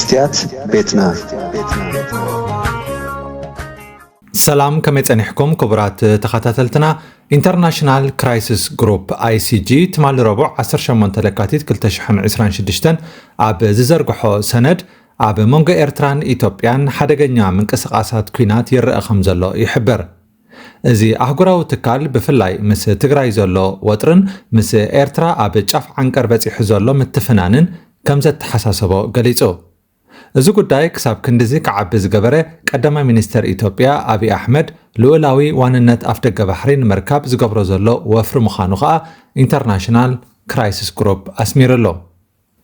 ስትያት ቤትና። ሰላም፣ ከመይ ጸኒሕኩም ክቡራት ተኸታተልትና? ኢንተርናሽናል ክራይሲስ ግሩፕ፣ ኣይሲጂ፣ ትማሊ ረቡዕ ዓሰርተ ሸሞንተ ለካቲት ክልተ ሽሕን ዕስራን ሽዱሽተን ኣብ ዝዘርግሖ ሰነድ፣ ኣብ መንጎ ኤርትራን ኢትዮጵያን ሓደገኛ ምንቅስቓሳት ኲናት ይረአ ከም ዘሎ ይሕብር። እዚ ኣህጉራዊ ትካል ብፍላይ ምስ ትግራይ ዘሎ ወጥርን ምስ ኤርትራ ኣብ ጫፍ ዓንቀር በጺሑ ዘሎ ምትፍናንን ከም ዘተሓሳሰቦ ገሊጹ። እዚ ጉዳይ ክሳብ ክንድዚ ክዓቢ ዝገበረ ቀዳማይ ሚኒስተር ኢትዮጵያ ኣብይ ኣሕመድ ልኡላዊ ዋንነት ኣፍደገ ባሕሪ ንምርካብ ዝገብሮ ዘሎ ወፍሪ ምዃኑ ከኣ ኢንተርናሽናል ክራይሲስ ግሩፕ ኣስሚሩ ኣሎ።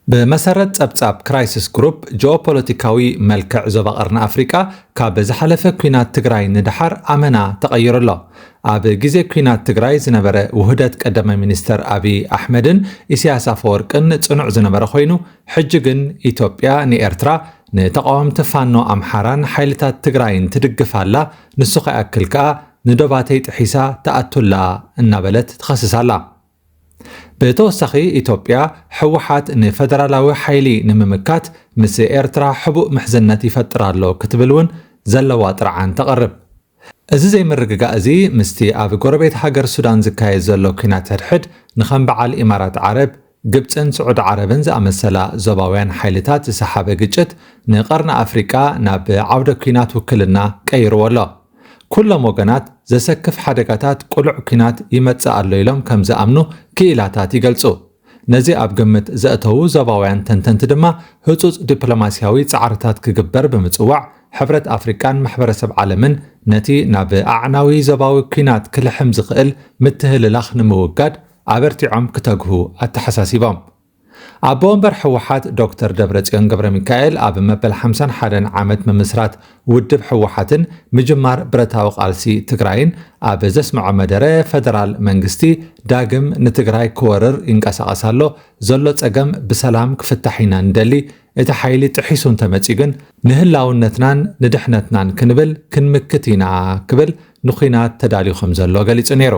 ብመሰረት ጸብጻብ ክራይሲስ ግሩፕ፣ ጂኦፖለቲካዊ መልክዕ ዞባ ቀርኒ ኣፍሪቃ ካብ ዝሓለፈ ኲናት ትግራይ ንደሓር ኣመና ተቐይሩ ኣሎ። ኣብ ግዜ ኲናት ትግራይ ዝነበረ ውህደት ቀዳማይ ሚኒስተር ኣብይ ኣሕመድን ኢሳያስ ኣፈወርቅን ጽኑዕ ዝነበረ ኮይኑ፣ ሕጂ ግን ኢትዮጵያ ንኤርትራ፣ ንተቓወምቲ ፋኖ ኣምሓራን ሓይልታት ትግራይን ትድግፍ ኣላ፣ ንሱ ከይኣክል ከኣ ንዶባተይ ጥሒሳ ትኣቱ ኣላ እናበለት ትኸስስ ኣላ። ብተወሳኺ፣ ኢትዮጵያ፣ ህወሓት ንፈደራላዊ ሓይሊ ንምምካት ምስ ኤርትራ ሕቡእ ምሕዝነት ይፈጥር ኣሎ ክትብል እውን ዘለዋ ጥርዓን ተቕርብ። እዚ ዘይምርግጋእ እዚ ምስቲ ኣብ ጎረቤት ሃገር ሱዳን ዝካየድ ዘሎ ኲናት ሕድሕድ ንኸም በዓል ኢማራት ዓረብ፣ ግብጽን ስዑዲ ዓረብን ዝኣመሰላ ዞባውያን ሓይልታት ዝሰሓበ ግጭት ንቐርኒ ኣፍሪቃ ናብ ዓውደ ኲናት ውክልና ቀይርዎ ኣሎ። ኩሎም ወገናት ዘሰክፍ ሓደጋታት ቅሉዕ ኲናት ይመጽእ ኣሎ ኢሎም ከም ዝኣምኑ ክኢላታት ይገልጹ። ነዚ ኣብ ግምት ዘእተዉ ዞባውያን ተንተንቲ ድማ ህጹጽ ዲፕሎማስያዊ ጻዕርታት ክግበር ብምጽዋዕ፣ ሕብረት ኣፍሪቃን ማሕበረሰብ ዓለምን ነቲ ናብ ኣዕናዊ ዞባዊ ኲናት ክልሕም ዝኽእል ምትህልላኽ ንምውጋድ ኣበርቲዖም ክተግሁ ኣተሓሳሲቦም። ኣቦ ወንበር ህወሓት ዶክተር ደብረጽዮን ገብረሚካኤል ኣብ መበል ሓምሳን ሓደን ዓመት ምምስራት ውድብ ህወሓትን ምጅማር ብረታዊ ቃልሲ ትግራይን ኣብ ዘስምዖ መደረ፣ ፈደራል መንግስቲ ዳግም ንትግራይ ክወርር ይንቀሳቐስ ኣሎ፣ ዘሎ ጸገም ብሰላም ክፍታሕ ኢና ንደሊ፣ እቲ ሓይሊ ጥሒሱ እንተመጺኡ ግን ንህላውነትናን ንድሕነትናን ክንብል ክንምክት ኢና ክብል ንኲናት ተዳልዩ ከም ዘሎ ገሊጹ ነይሩ።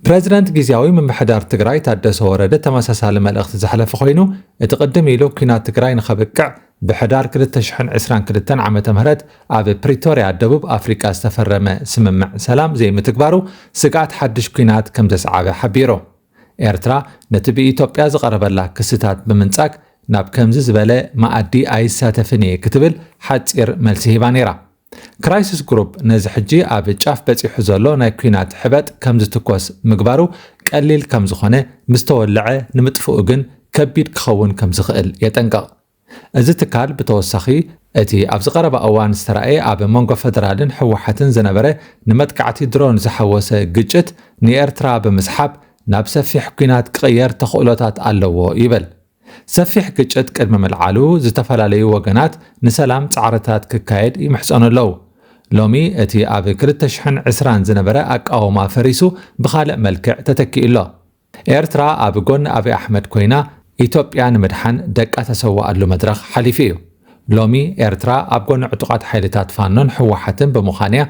ፕረዚደንት ግዝያዊ ምምሕዳር ትግራይ ታደሰ ወረደ ተመሳሳሊ መልእኽቲ ዘሕለፈ ኮይኑ፣ እቲ ቅድም ኢሉ ኲናት ትግራይ ንኸብቅዕ ብሕዳር ክልተ ሽሕን ዕስራን ክልተን ዓመተ ምህረት ኣብ ፕሪቶርያ ደቡብ ኣፍሪቃ ዝተፈረመ ስምምዕ ሰላም ዘይምትግባሩ ስግኣት ሓድሽ ኲናት ከም ዘስዓበ ሓቢሩ። ኤርትራ ነቲ ብኢትዮጵያ ዝቐረበላ ክስታት ብምንጻግ ናብ ከምዚ ዝበለ መኣዲ ኣይሳተፍን እየ ክትብል ሓጺር መልሲ ሂባ ነይራ። ክራይሲስ ግሩፕ ነዚ ሕጂ ኣብ ጫፍ በጺሑ ዘሎ ናይ ኲናት ሕበጥ ከም ዝትኮስ ምግባሩ ቀሊል ከም ዝኾነ፣ ምስ ተወልዐ ንምጥፍኡ ግን ከቢድ ክኸውን ከም ዝኽእል የጠንቅቕ። እዚ ትካል ብተወሳኺ፣ እቲ ኣብዚ ቀረባ እዋን ዝተራእየ ኣብ መንጎ ፈደራልን ህወሓትን ዝነበረ ንመጥቃዕቲ ድሮን ዝሓወሰ ግጭት ንኤርትራ ብምስሓብ ናብ ሰፊሕ ኲናት ክቕየር ተኽእሎታት ኣለዎ ይብል። ሰፊሕ ግጭት ቅድሚ ምልዓሉ ዝተፈላለዩ ወገናት ንሰላም ጻዕርታት ክካየድ ይምሕጸኑ ኣለዉ። ሎሚ እቲ ኣብ ክልተ ሽሕን ዕስራን ዝነበረ ኣቃውማ ፈሪሱ ብኻልእ መልክዕ ተተኪኡ ኣሎ። ኤርትራ ኣብ ጎኒ ኣብይ ኣሕመድ ኮይና ኢትዮጵያ ንምድሓን ደቃ ተሰዋኣሉ መድረኽ ሓሊፉ እዩ። ሎሚ ኤርትራ ኣብ ጎኒ ዕጡቓት ሓይልታት ፋኖን ህወሓትን ብምዃን እያ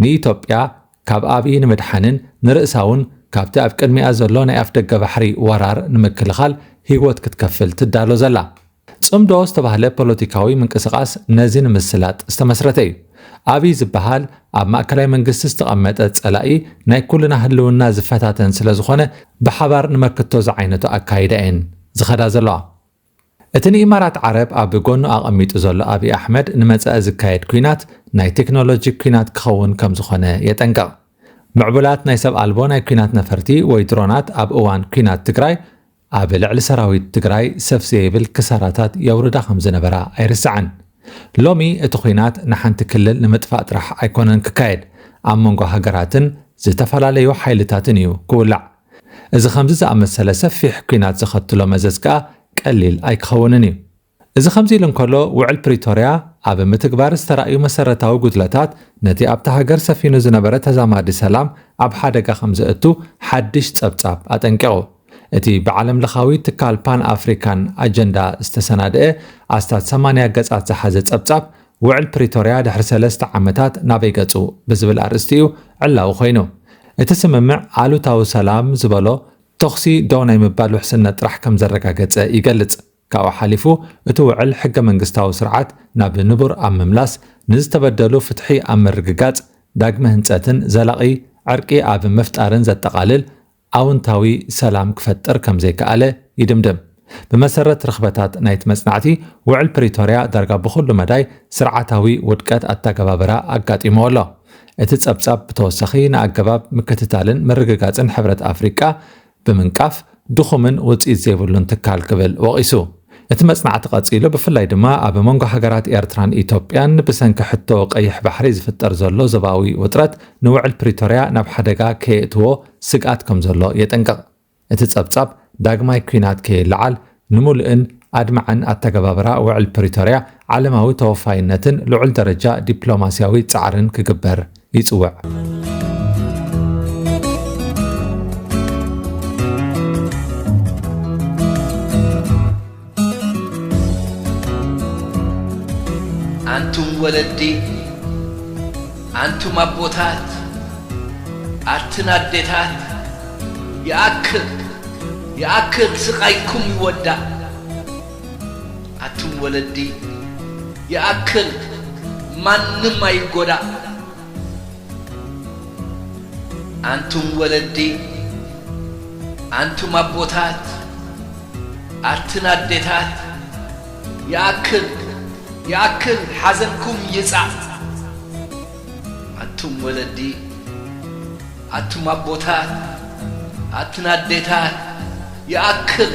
ንኢትዮጵያ ካብ ኣብይ ንምድሓንን ንርእሳ እውን ካብቲ ኣብ ቅድሚኣ ዘሎ ናይ ኣፍደገ ባሕሪ ወራር ንምክልኻል ህይወት ክትከፍል ትዳሎ ዘላ። ጽምዶ ዝተባህለ ፖለቲካዊ ምንቅስቓስ ነዚ ንምስላጥ ዝተመስረተ እዩ። ኣብይ ዝበሃል ኣብ ማእከላይ መንግስቲ ዝተቐመጠ ጸላኢ ናይ ኩልና ህልውና ዝፈታተን ስለ ዝኾነ፣ ብሓባር ንመክቶ ዝዓይነቱ ኣካይዳ እየን ዝኸዳ ዘለዋ። እቲ ንኢማራት ዓረብ ኣብ ጎኑ ኣቐሚጡ ዘሎ ኣብይ ኣሕመድ፣ ንመጻኢ ዝካየድ ኲናት ናይ ቴክኖሎጂ ኲናት ክኸውን ከም ዝኾነ የጠንቅቕ። ምዕቡላት ናይ ሰብ ኣልቦ ናይ ኲናት ነፈርቲ ወይ ድሮናት ኣብ እዋን ኲናት ትግራይ ኣብ ልዕሊ ሰራዊት ትግራይ ሰፍ ዘይብል ክሳራታት የውርዳ ከም ዝነበራ ኣይርሳዕን። ሎሚ እቲ ኲናት ንሓንቲ ክልል ንምጥፋእ ጥራሕ ኣይኮነን ክካየድ፣ ኣብ መንጎ ሃገራትን ዝተፈላለዩ ሓይልታትን እዩ ክውላዕ። እዚ ከምዚ ዝኣመሰለ ሰፊሕ ኲናት ዘኸትሎ መዘዝ ከኣ ቀሊል ኣይክኸውንን እዩ። እዚ ከምዚ ኢሉ እንከሎ፣ ውዕል ፕሪቶርያ ኣብ ምትግባር ዝተራእዩ መሰረታዊ ጉድለታት ነቲ ኣብታ ሃገር ሰፊኑ ዝነበረ ተዛማዲ ሰላም ኣብ ሓደጋ ከም ዘእቱ ሓድሽ ጸብጻብ ኣጠንቂቑ። እቲ ብዓለም ለኻዊ ትካል ፓን ኣፍሪካን ኣጀንዳ ዝተሰናድአ ኣስታት ሰማንያ ገጻት ዝሓዘ ጸብጻብ፣ ውዕል ፕሪቶርያ ድሕሪ ሰለስተ ዓመታት ናበይ ገጹ ብዝብል ኣርእስቲ እዩ ዕላዊ ኮይኑ። እቲ ስምምዕ ኣሉታዊ ሰላም ዝበሎ፣ ተኹሲ ደው ናይ ምባል ውሕስነት ጥራሕ ከም ዘረጋገጸ ይገልጽ። ካብኡ ሓሊፉ እቲ ውዕል ሕገ መንግስታዊ ስርዓት ናብ ንቡር ኣብ ምምላስ፣ ንዝተበደሉ ፍትሒ ኣብ ምርግጋጽ፣ ዳግመ ህንጸትን ዘላቒ ዕርቂ ኣብ ምፍጣርን ዘጠቓልል ኣውንታዊ ሰላም ክፈጥር ከም ዘይከኣለ ይድምድም። ብመሰረት ርኽበታት ናይቲ መጽናዕቲ፣ ውዕል ፕሪቶርያ ዳርጋ ብኹሉ መዳይ ስርዓታዊ ውድቀት ኣተገባብራ ኣጋጢምዎ ኣሎ። እቲ ጸብጻብ ብተወሳኺ ንኣገባብ ምክትታልን ምርግጋጽን ሕብረት ኣፍሪቃ ብምንቃፍ ድኹምን ውጽኢት ዘይብሉን ትካል ክብል ወቒሱ። እቲ መጽናዕቲ ቀጺሉ፣ ብፍላይ ድማ ኣብ መንጎ ሃገራት ኤርትራን ኢትዮጵያን ብሰንኪ ሕቶ ቀይሕ ባሕሪ ዝፍጠር ዘሎ ዞባዊ ውጥረት ንውዕል ፕሪቶርያ ናብ ሓደጋ ከየእትዎ ስግኣት ከም ዘሎ የጠንቅቕ። እቲ ጸብጻብ ዳግማይ ኲናት ከየለዓል ንምሉእን ኣድማዕን ኣተገባብራ ውዕል ፕሪቶርያ ዓለማዊ ተወፋይነትን ልዑል ደረጃ ዲፕሎማስያዊ ጻዕርን ክግበር ይጽውዕ። ኣንቱም ወለዲ፣ ኣንቱም ኣቦታት፣ ኣትን ኣዴታት፣ ይኣክል፣ ይኣክል ስቓይኩም ይወዳእ። ኣቱም ወለዲ፣ ይኣክል ማንም ኣይጎዳእ። ኣንቱም ወለዲ፣ ኣንቱም ኣቦታት፣ ኣትን ኣዴታት፣ ይኣክል፣ ይኣክል ሓዘንኩም ይጻእ። ኣቱም ወለዲ፣ ኣቱም ኣቦታት፣ ኣትን ኣዴታት፣ ይኣክል፣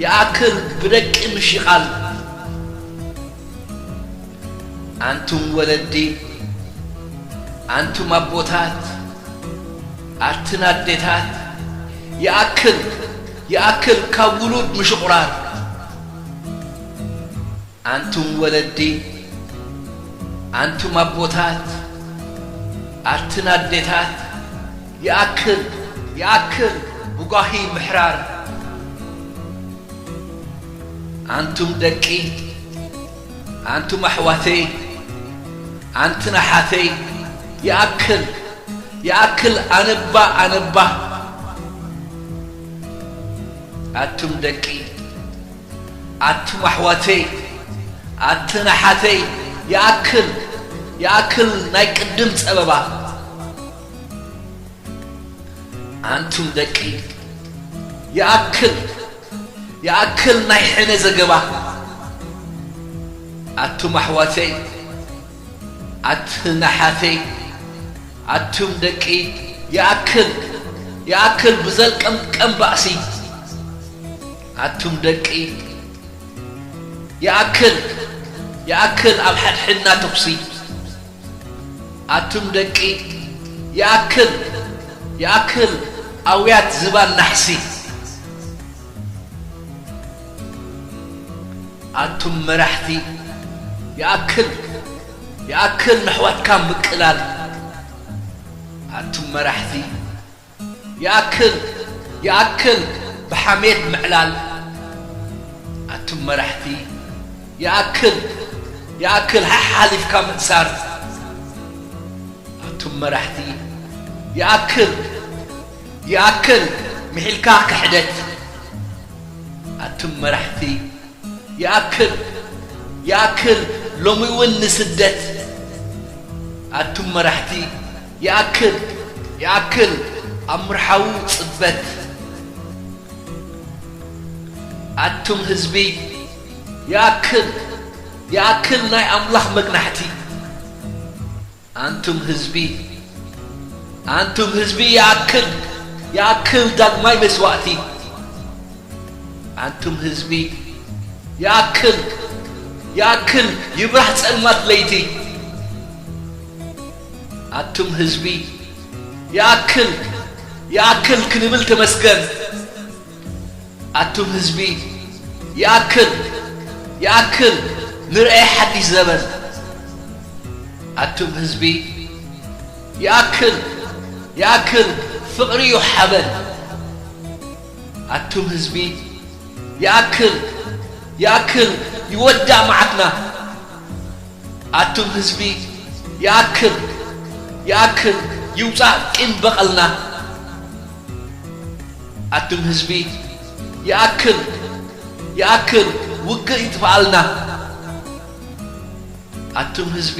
ይኣክል ብደቂ ምሽቓል። ኣንቱም ወለዲ፣ ኣንቱም ኣቦታት፣ ኣትን ኣዴታት፣ ይኣክል፣ ይኣክል ካብ ውሉድ ምሽቑራር። ኣንቱም ወለዲ፣ ኣንቱም ኣቦታት፣ ኣትን ኣዴታት፣ ይኣክል፣ ይኣክል ብጓሂ ምሕራር። ኣንቱም ደቂ፣ ኣንቱም ኣሕዋተይ፣ ኣንትን ኣሓተይ፣ ይኣክል፣ ይኣክል ኣነባ፣ ኣነባ። ኣቱም ደቂ፣ ኣቱም ኣሕዋተይ፣ ኣትን ኣሓተይ፣ ይኣክል፣ ይኣክል ናይ ቅድም ጸበባ። ኣንቱም ደቂ፣ ይኣክል፣ ይኣክል ናይ ሕነ ዘገባ። ኣቱም ኣሕዋተይ፣ ኣትን ኣሓተይ፣ ኣቱም ደቂ፣ ይኣክል፣ ይኣክል ብዘልቀምቀም ባእሲ። ኣቱም ደቂ፣ ይኣክል፣ ይኣክል ኣብ ሓድሕድና ተኹሲ። ኣቱም ደቂ፣ ይኣክል፣ ይኣክል ኣውያት ዝባን ናሕሲ። ኣቱም መራሕቲ፣ ይኣክል፣ ይኣክል ነሕዋትካ ምቅላል። ኣቱም መራሕቲ፣ ይኣክል፣ ይኣክል ብሓሜት ምዕላል። ኣቱም መራሕቲ፣ ይኣክል፣ ይኣክል ሓሓሊፍካ ምእሳር። ኣቱም መራሕቲ፣ ይኣክል፣ ይኣክል ምሒልካ ክሕደት። ኣቱም መራሕቲ፣ ይኣክል፣ ይኣክል ሎሚ እውን ንስደት። ኣቱም መራሕቲ፣ ይኣክል፣ ይኣክል ኣብ ምርሓዊ ጽበት። ኣቱም ህዝቢ፣ ይኣክል፣ ይኣክል ናይ ኣምላኽ መግናሕቲ። ኣንቱም ህዝቢ፣ ኣንቱም ህዝቢ ይኣክል፣ ይኣክል ዳግማይ መስዋእቲ። ኣንቱም ህዝቢ፣ ይኣክል፣ ይኣክል ይብራህ ጸልማት ለይቲ። ኣቱም ህዝቢ፣ ይኣክል፣ ይኣክል ክንብል ተመስገን። ኣቱም ህዝቢ፣ ይኣክል፣ ይኣክል ንርኤ ሓድሽ ዘበን። ኣቱም ህዝቢ፣ ይኣክል፣ ይኣክል ፍቕሪ እዩ ሓበን። ኣቱም ህዝቢ፣ ይኣክል፣ ይኣክል ይወዳእ መዓትና። ኣቱም ህዝቢ፣ ይኣክል፣ ይኣክል ይውጻእ ቂም በቐልና። ኣቱም ህዝቢ፣ ይኣክል፣ ይኣክል ውግእ ይጥፍኣልና። ኣቱም ህዝቢ፣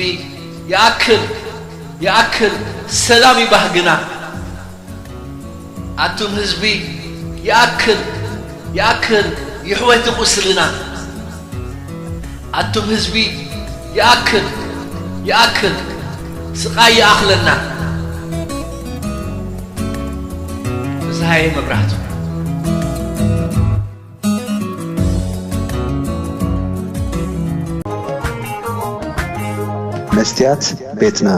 ይኣክል፣ ይኣክል፣ ሰላም ይባህግና። ኣቱም ህዝቢ፣ ይኣክል፣ ይኣክል፣ ይሕወት ቁስልና። ኣቱም ህዝቢ፣ ይኣክል፣ ይኣክል፣ ስቓይ ይኣኽለና። ፍስሃየ መብራህቱ። መስትያት ቤትና።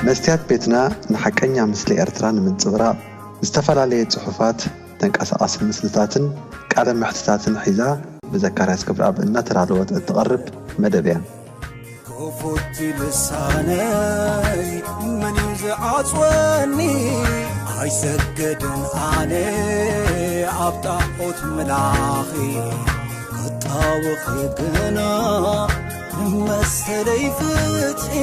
መስትያት ቤትና ንሓቀኛ ምስሊ ኤርትራ ንምንጽብራቕ፣ ዝተፈላለየ ጽሑፋት፣ ተንቀሳቓሲ ምስልታትን ቃለ መሕትታትን ሒዛ፣ ብዘካርያስ ክብረኣብ እናተዳለወት እትቐርብ መደብ እያ። ክፉት ልሳነይ መን እዩ ዝዓጽወኒ? ኣይሰግድን ኣነ ኣብ ጣዖት ምላኺ፣ ክጣወኺ ግና ንመሰለይ ፍትሒ።